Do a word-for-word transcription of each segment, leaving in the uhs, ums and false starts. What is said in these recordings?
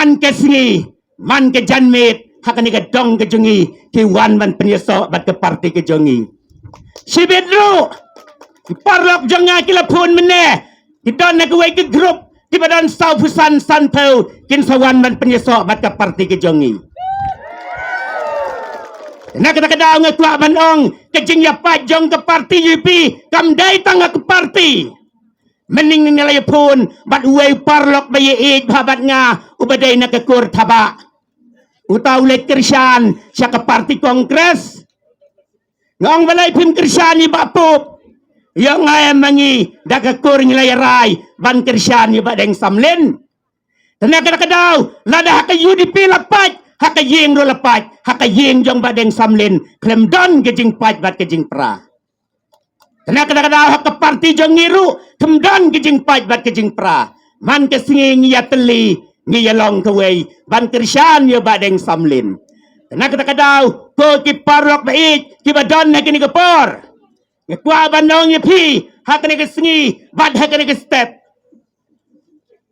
man ka sngi, man ka janmiet, ha kane ka dong ka jong ngi, ki wan ban pynïasoh bad ka parti ka jong ngi. Shibit ruh, ki paralok jong nga ki la phone mynne, ki don ha kawei ka group, kiba don saw phew san, san phew, kin sa wan ban pynïasoh bad ka parti ka jong ngi. Na kata ka daw nga kwah ban ong, ka jingïapait jong ka parti U D P, kam dei tang ha ka parti. Mynhynnin nga la ïaphone bad uwei u paralok ba ïeit bha bad nga, uba dei na ka kur Thabah. Uta u leit kyrshan sha ka parti Congress. Nga ong, balei phim kyrshan ïa Bah Pop? Ïoh nga em ma ngi, da ka kur ngi la ïarai ban kyrshan ïa Bah Deng Samlin. Te na kata ka daw, lada ha ka U D P la pait, ha ka ïing ruh la pait, ha ka ïing jong Bah Deng Samlin khlem don ka jingpait bad ka jingpra. Te na kata ka daw, ha ka parti jong ngi ruh khlem don ka jingpait bad ka jingpra. Man ka sngi ngi ïatylli, ngi ïalong kawei ban kyrshan ïa Bah Deng Samlin. Te na kata ka daw, ko ki paralok ba ïeit kiba don ha kane ka por, nga kwah ban ong ïa phi, ha kane ka sngi bad ha kane ka step,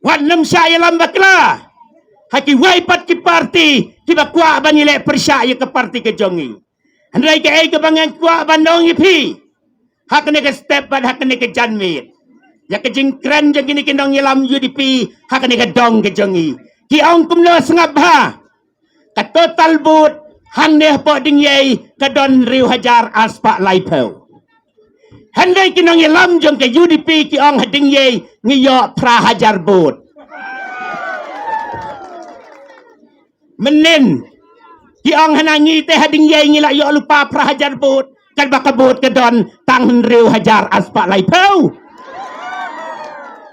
wat nym shah ïalam bakla ha kiwei pat ki parti kiba kwah ban ïaleh pyrshah ïa ka parti ka jong ngi. Hynrei kaei kaba nga kwah ban ong ïa phi, ha kane ka step bad ha kane ka janmiet, ïa ka jingkren jong kine ki nongïalam U D P ha kane ka dong ka jong ngi, ki ong kumno, sngap bha. Ka total vote hangne hapoh Dingiei ka don hynriew hajar arspah laiphew. Hynrei ki nongïalam jong ka U D P ki ong ha Dingiei ngi ïoh phra hajar vote. Mynhynnin ki ong hana ngi te ha Dingiei ngi la ïoh lypa phra hajar vote, katba ka vote ka don tang hynriew hajar arspah laiphew.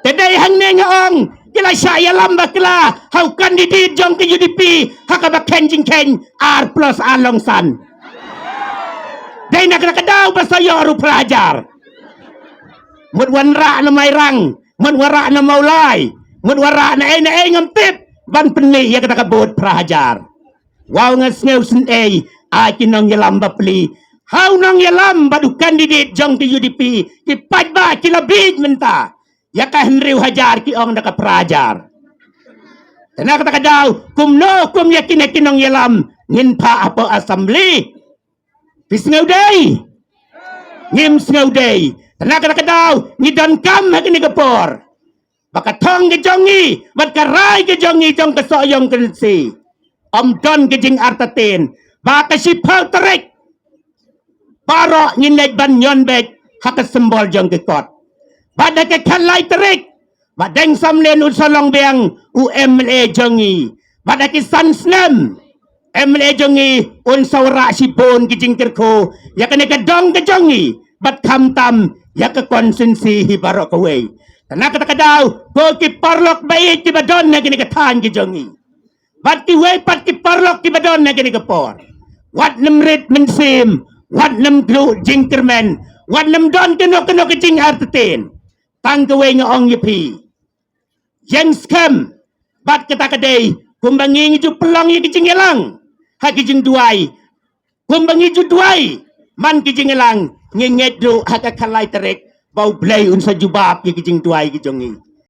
Te dei hangne nga ong, ki la shah ïalam bakla ha u candidate jong ka U D P ha kaba kheiñ jingkheiñ ar plus ar long san. Dei na kata ka daw ba sa ïoh ruh phra hajar. Mut wanrah na Mairang, mut wanrah na Mawlai, mut wanrah na ei na ei ngam tip, ban pynmih ïa kata ka vote phra hajar. Wow, nga sngew sngewsih, ai ki nongïalam bapli. Ha u nongïalam bad u candidate jong ka U D P, ki paidbah ki la bieit mynta. Ïa ka hynriew hajar ki ong da ka phra hajar. Te na kata ka daw, kumno kum ïa kine ki nongïalam ngin phah hapoh assembly? Phi sngew dei? Ngim sngew dei. Te na kata ka daw, ngi donkam ha kine ka por ba ka thong ka jong ngi bad ka rai ka jong ngi jong ka Sohiong Constituency, ym don ka jingartatien, ba ka shiphew tarik baroh ngin leit ban ñion beit ha ka symbol jong ka kot. Bad ha ka khatlai tarik, Bah Deng Samlin un sa long biang u M L A jong ngi. Bad ha ki san snem, M L A jong ngi un sa wanrah shibun ki jingkyrkhu ïa kane ka dong ka jong ngi, bad khamtam ïa ka constituency hi baroh kawei. Te na kata ka daw, ko ki paralok baieit kiba don ha kane ka thaiñ ka jong ngi, bad kiwei pat ki paralok kiba don ha kane ka por, wat nym rit mynsiem, wat nym kduh jingkyrmen, wat nym don kano kano ka jingartatien. Tang kawei nga ong ïa phi, ïeng skhem. Bad kata ka dei kumba ngi ngi ju pynlong ïa ki jingïalang ha ki jingduwai. Kumba ngi ju duwai man ki jingïalang, ngi ngeit ruh ha ka khatlai tarik ba U Blei un sa jubab ïa ki jingduwai ki jong ngi.